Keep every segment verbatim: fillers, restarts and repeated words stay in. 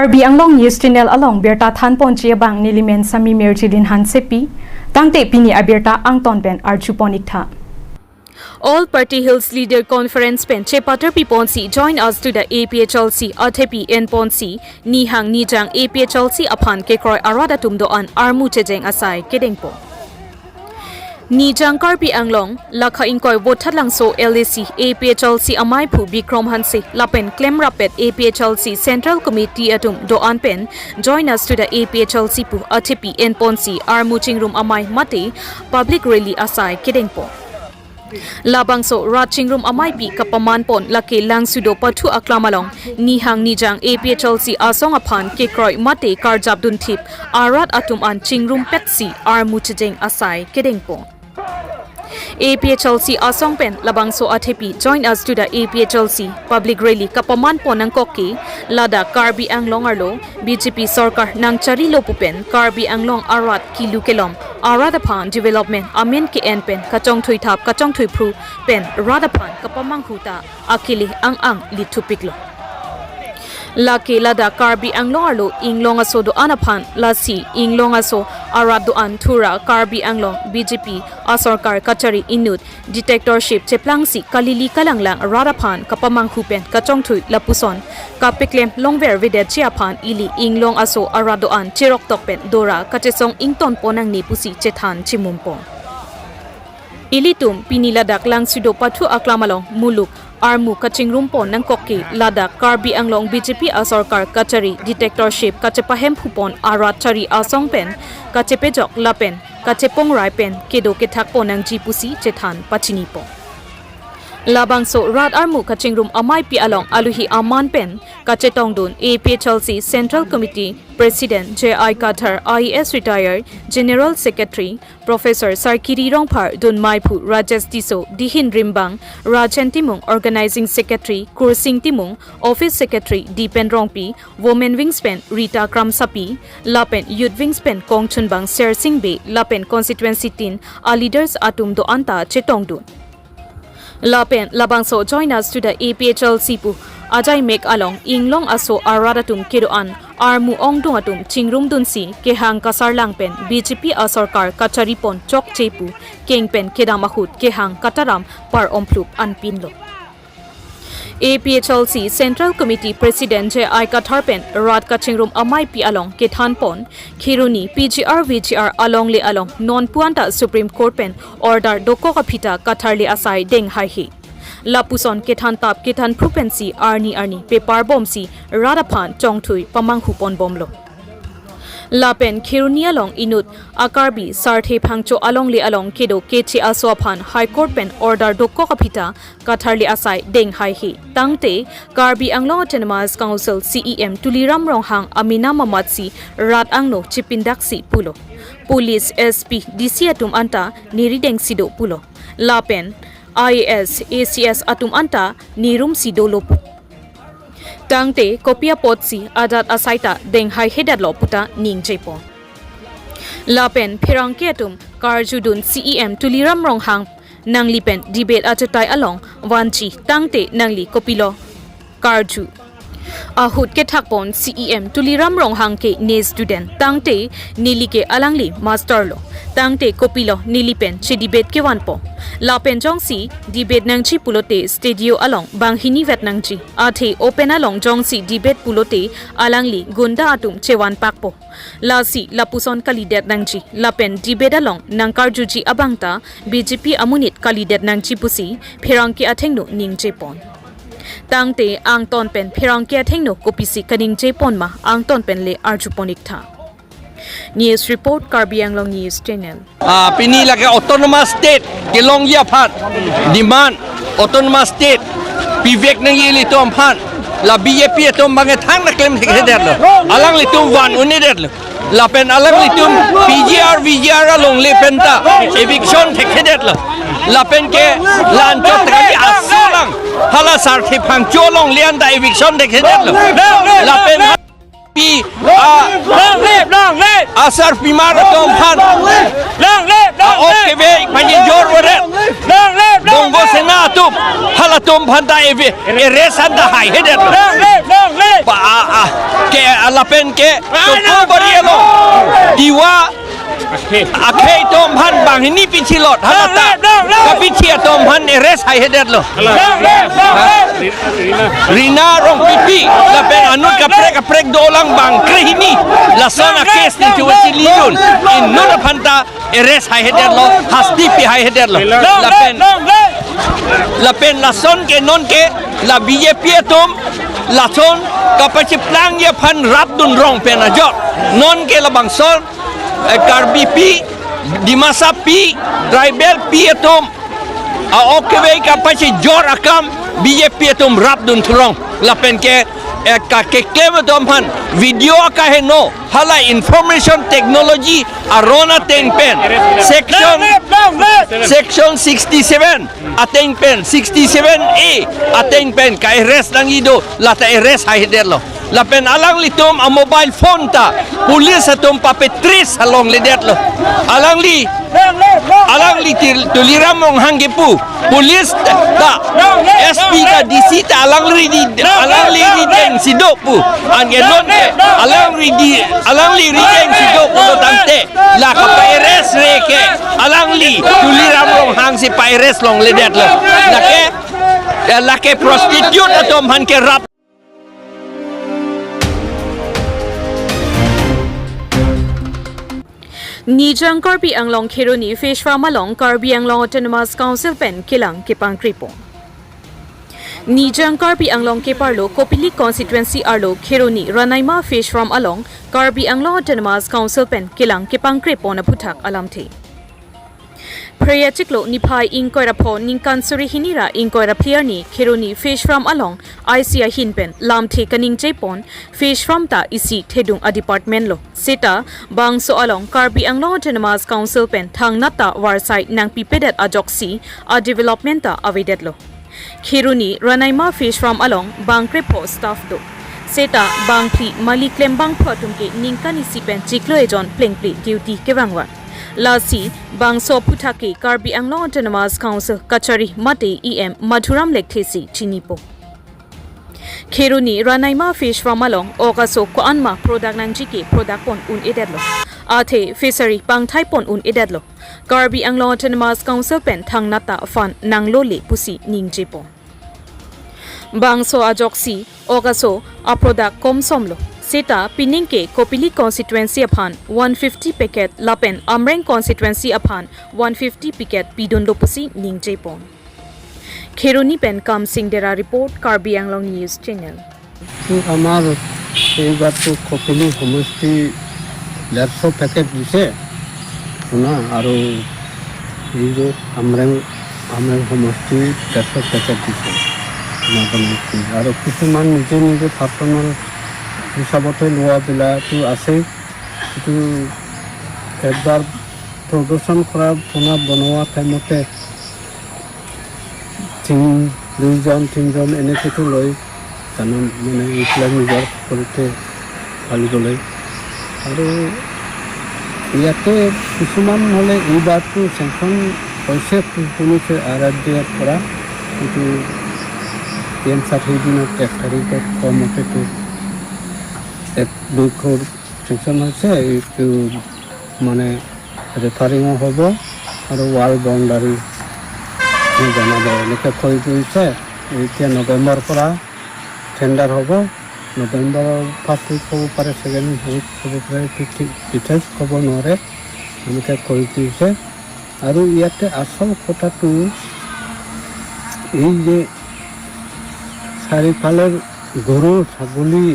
Karbi Anglong News Channel along birta thanponji abang nelimen Sami Merjilin Hansepi, tangte pini abirta angton pen arjupon iktha. All Party Hills Leader Conference pen chepatar piponsi Join Us to the A P H L C athepi enponsi nihang nijang A P H L C aphan kekroi arat atum do-an armu chejeng asai kedengpo. Nijang Karbi Anglong, lakha ingkoi Vothatlangso L A C A P H L C amei aphu Bikrom Hanse lapen klemrapet A P H L C Central Committee atum do-an pen Join Us to the A P H L C pu athepi enponsi armu chingrum amei mate public rally asai kedengpo. Labangso rat chingrum ameipi kapamanpon lake Langsudo Pathu Aklam along nihang nijang A P H L C asong aphan kekroi mate karjap dunthip arat atum an chingrumpetsi armu chejeng asai kedengpo. A P H L C asong pen labangso athepi Join Us to the A P H L C public rally kapamanpon nangkok ke ladak Karbi Anglong arlo B J P sorkar nangcharilo pu pen Karbi Anglong arat kilu kelom arat aphan development amen ke-en pen kachongthui thap kachongthui phru pen rat aphan kapamanghu ta akele ang-ang lithupiklo. Lake ladak Karbi Anglong arlo inglong aso do-an aphan lasi inglong aso arat do-an thura Karbi Anglong B J P asorkar kachari inut dictatorship cheplangsi kalili kalanglang rat aphan kapamanghu pen kachongthui lapuson kapeklem longvervedetji aphan ili inglong aso arat do-an cheroktok pen dora kachesong ingtonpon nangne pusi chethan chimumpo. Ilitum pini ladak Langsudo Pathu Aklam along muluk armu kachingrumpon nangkok ke ladak Karbi Anglong B J P asorkar kachari dictatorship kachepahemphupon arat chari asong pen kachepejok lapen kachepongrai pen kedo kethakpon nangji pusi chethan pachinipo. Labangso rat armu kachingrum ameipi along aluhi aman pen kachetongdun A P H L C Central Committee President J I Kathar, I A S retired, General Secretary Professor Sarkiri Rongphar, dunmeiphu Rajesh Tisso, Dihin Rimbang, Rajen Timung, Organizing Secretary Kursing Timung, Office Secretary Dipen Rongpi, Women Wings pen Rita Kramsapi, lapen Youth Wings pen Kongchunbang Sersing Bey, lapen constituency tin a leaders atum do-an ta chetongdun. Lapen labangso Join Us to the A P H L C pu ajaimek along inglong aso arat atum kedo-an armu ongdung atum chingrumdunsi kehang kasarlang pen B J P asorkar kacharipon chokche pu keng pen kedam ahut kehang kataram par-omplup anpinlo. A P H L C Central Committee President J I Kathar pen rat kachingrum ameipi along kethanpon, Kheroni P G R V G R alongle along non puanta Supreme Court pen order dokok aphi ta katharli asai denghaihe. Lapuson kethan tap kethan phru pensi arni arni peparbomsi rat aphan chongthui pamanghuponbomlo. Lapen Kheroni along inut a-Karbi Sarthe Phangcho alongle along kedo keche aso aphan High Court pen order dokok aphi ta katharli asai denghaihe. Tangte Karbi Anglong Autonomous Council C E M Tuliram Ronghang amena mamatsi rat angno chipindaksi pulo. Police, S P, D C atum anta neri dengsi do pulo. Lapen I A S, A C S atum anta nerumsi dolo pu. Tangte kopi apotsi adat asai ta denghaihedetlo puta ningjepon. Lapen pherangke atum karjudun C E M Tuliram Ronghang nangli pen debate achetai along vanji tangte nangli kopilo karju. Ahut kethakpon C E M Tuliram Ronghang ke ne student tangte neli ke alangli master lo. Tangte kopilo neli pen chedebate kevanpo. Lapen jongsi debate nangji pulote studio along banghini vet nangji. Athe open along jongsi debate pulote alangli gunda atum chevanpakpo. Lasi lapuson kalidet nangji. Lapen debate along nangkarjuji abang ta B J P amonit kalidet nangji pusi pherangke athengno ningjepon. Tangte angton pen pherangke athengno kopisi kaningjepon ma angton pen le arjupon iktha. News report, Karbi Anglong News Channel. Ah, pini lake autonomous state kelongji aphan demand, autonomous state pivek nangji ilitum aphan. La B J P atum bang thang na klem thekthedetlo. Alanglitum van un'edetlo. Lapen alanglitum P G R, V G R alongle pen ta eviction thekthedetlo. Lapen ke la-anchot kali asalang hala Sarthe Phangcho alongle anta eviction thekthedetlo. Lapen pi a Long live, long live. Asarpimar atum aphan. Long live, long live. A-ok kevek aphan jorveret. Long live, long live. Bongo Sena atum. Halatum aphan ta eve. Arrest aphan ta haihedet. Long live, long live. Ba a, a. Ke lapen ke. Tokobari along. Tiwa. Akhei atum aphan banghini pichilot. Halata. Long live, long live. Kapichi atum aphan arrest haihedetlo. Long live, long live. Rina Rongpipi, lapen anut kaprek kaprek dolang bang krehini. Lason a-case nintu vechilidun. Inut aphan ta arrest haihedetlo, hasti pi haihedetlo. Lapen, lapen lason ke non ke la B J P atum, lason kapachiplang aphan rapdun rong pen ajok. Non ke labangson, eh, Karbipi, Dimasapi, tribalpi atum, a-ok kevek kapachijor akam B J P atum rapdun thulong. Lapen ke, eh, ka keklem atum aphan video akaheno. Hala information technology aron ateng pen. Section, long live, long live. Section sixty-seven ateng pen, sixty-seven A ateng pen ka-arrest nangji do, lata arrest haihedetlo. Lapen alanglitum a-mobile phone ta police atum pape-trace alongledetlo. Alangli, alangli Til-, Tuliram Ronghang kepu police ta, S P ta, D C ta alangli ri-, alangli rideng si do pu. Anke non ke alangli ri-, alangli rideng si do pulo tangte, la kapa-arrest re ke alangli Tuliram Ronghang si pa-arrest longledetlo. Lake, lake prostitute atum aphan ke rap. Nijang Karbi Anglong Kheroni Fish Farm along Karbi Anglong Autonomous Council pen kelang kepangkrepo. Nijang Karbi Anglong keparlo Kopili constituency arlo Kheroni Ranaima Fish Farm along Karbi Anglong Autonomous Council pen kelang kepangkrepon aphuthak alamthe. Phre achiklo niphai ingkoi ra pho ningkan suri hini ra ingkoi ra phli arni Kheroni Fish Farm along I C ahin pen lamthe kaningjepon, fish farm ta isi thedung a-department lo. Seta bangso along Karbi Anglong Autonomous Council pen thangnat ta varsai nangpipedet ajoksi a-development ta avedetlo. Kheroni Ranaima Fish Farm along bang krepho staff do. Seta bang phli malik klembang pho atum ke ningkan isi pen chiklo ejon plengple duty kevangvang. Lasi bangso aphuthak ke Karbi Anglong Autonomous Council kachari mate E M Madhuram Lekthe si chinipo. Kheroni Ranaima Fish Farm along ok aso ko-an ma product nangji ke product pon un-edetlo. Athe fishery pangthaipon un-edetlo. Karbi Anglong Autonomous Council pen thangnat ta fund nanglole pusi ningjepo. Bangso ajoksi ok aso a-product komsomlo. Seta pining ke Kopili constituency aphan one fifty packet lapen Amreng constituency aphan one fifty packet pidunlo pusi ningjepon. Kheroni pen Kamsing Dera report, Karbi Anglong News Channel. তো আমাৰ এইবাৰতো কপিলী সমষ্টি ডেৰশ পেকেট দিছে পোনা, আৰু এই যে আমৰেং, আমৰেং সমষ্টি ডেৰশ পেকেট দিছে পোনা বনাইছে। আৰু কিছুমান নিজে নিজে পাৰ্চনেল হিচাপতে লোৱাবিলাকতো আছেই। এইটো একবাৰ প্ৰদৰ্শন কৰা পোনা বনোৱা টাইমতে তিন, দুইজন, তিনিজন এনেকৈতো লয়, জানো, মানে, এইবিলাক নিজৰ সৰুতে পালিবলৈ। আৰু ইয়াতে কিছুমান হ'লে এইবাৰতো চেংচন হৈছে, শুনিছে আৰ আৰ ডি এৰ পৰা, কিন্তু টি এম ছাৰ সেইদিনা এক তাৰিখত কোৱা মতেতো এক, দুই ক্ৰ'ৰ চেংচন হৈছে। এইটো মানে ৰেফাৰিঙো হ'ব আৰু ৱাল বাউণ্ডাৰী বনাব, এনেকৈ কৈ গৈছে। এতিয়া নৱেম্বৰৰ পৰা টেণ্ডাৰ হ'ব, নৱেম্বৰৰ ফাৰ্ষ্ট উইক হ'ব পাৰে, ছেকেণ্ড উইক হ'ব পাৰে, এইটো ঠিক ডিটেইলছ ক'ব নোৱাৰে, এনেকৈ কৈ গৈছে। আৰু ইয়াতে আচল কথাটো এই যে চাৰিওফালে গৰু, ছাগলী,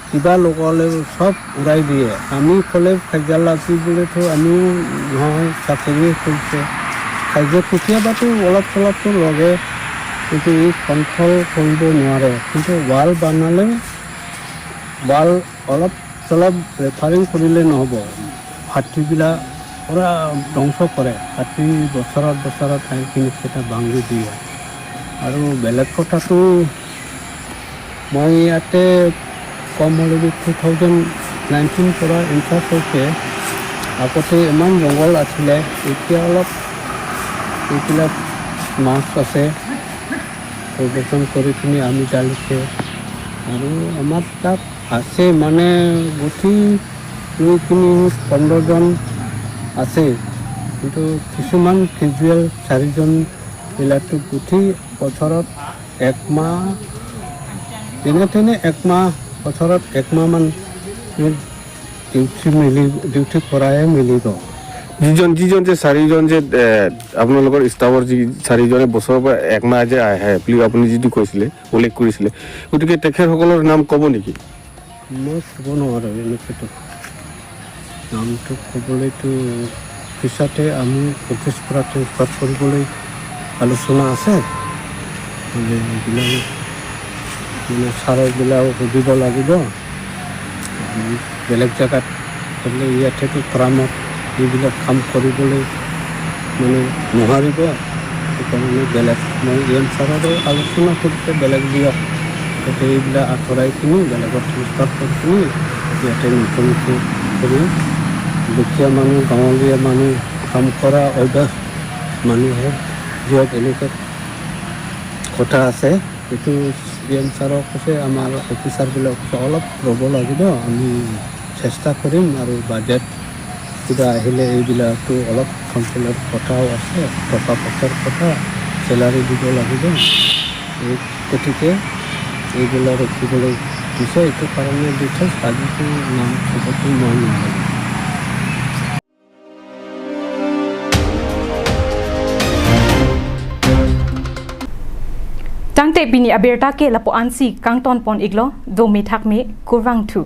কিবা লগালে চব উৰাই দিয়ে। আমি ক'লে কাজিয়া লাগি বুলিতো আমিও নহয়, চাকৰিয়ে কৰিছে। কাজিয়া কেতিয়াবাতো অলপ চলপতো লগে, কিন্তু এই কণ্ট্ৰল কৰিব নোৱাৰে। কিন্তু ৱাল বনালে, ৱাল অলপ চলপ ৰেফাৰিং কৰিলে নহ'ব। হাতীবিলাক পূৰা ধ্বংস কৰে। হাতী বছৰত বছৰত আহি কিনে কেইটা ভাঙি দিয়ে। আৰু বেলেগ কথাটো, মই ইয়াতে কম হ'লে টু থাউজেণ্ড নাইনটিন পৰা ইনচাৰ্জ হৈছে, আগতে ইমান জংঘল আছিলে, এতিয়া অলপ এইবিলাক মাছ আছে, প্ৰদৰ্শন কৰি পিনি আমি জালিছে। আৰু আমাৰ তাত আছে মানে গুঠি লৈ পিনি পোন্ধৰজন আছে, কিন্তু কিছুমান কেজুৱেল চাৰিজন বিলাকতো গুঠি বছৰত একমাহ, যেনে তেনে একমাহ, বছৰত একমাহমান ডিউটি মিলি, ডিউটি কৰাই মিলিব। যিজন যিজন যে চাৰিজন যে এ, আপোনালোকৰ ষ্টাফৰ যি চাৰিজনে বছৰৰ পৰা একমাহ যে আহে বুলি আপুনি যিটো কৈছিলে, উল্লেখ কৰিছিলে, গতিকে তেখেতসকলৰ নাম ক'ব নেকি? মই ক'ব নোৱাৰোঁ এনেকেতো। নামটো ক'বলৈতো পিছতে আমি অফিচ পৰা ট্ৰেন্সফাৰ কৰিবলৈ আলোচনা আছে। মানে এইবিলাক মানে ছাৰৰবিলাক সুধিব লাগিব। আমি বেলেগ জেগাত হ'লে ইয়াতেতো ফাৰ্মত এইবিলাক কাম কৰিবলৈ মানে নোৱাৰিব। সেইকাৰণে বেলেগ মই ই এম ছাৰৰো আলোচনা কৰিছে বেলেগ দিয়ক, যাতে এইবিলাক আঁতৰাই কিনি বেলেগত ট্ৰেন্সফাৰ কৰি কিনি ইয়াতে নতুনকৈ কৰি দুখীয়া মানুহ, গাঁৱলীয়া মানুহ, কাম কৰা অভ্যাস মানুহে দিয়ক, এনেকুৱা কথা আছে। এইটো ই এম ছাৰক কৈছে, আমাৰ অফিচাৰবিলাক কৈছে অলপ ৰ'ব লাগিব, আমি চেষ্টা কৰিম আৰু বাজেট কিবা আহিলে এইবিলাকতো অলপ কাউন্সিলৰ কথাও আছে, টকা পইচাৰ কথা, চেলাৰী দিব লাগিব। এই গতিকে এইবিলাক ৰখিবলৈ দিছে, এইটো কাৰণে দি থৈছে, আজিতো নাম চবকে মই নোৱাৰিম। Tangte pini abirta ke lapu-ansi kangton pon iklo, dome thakme, kurvangthu.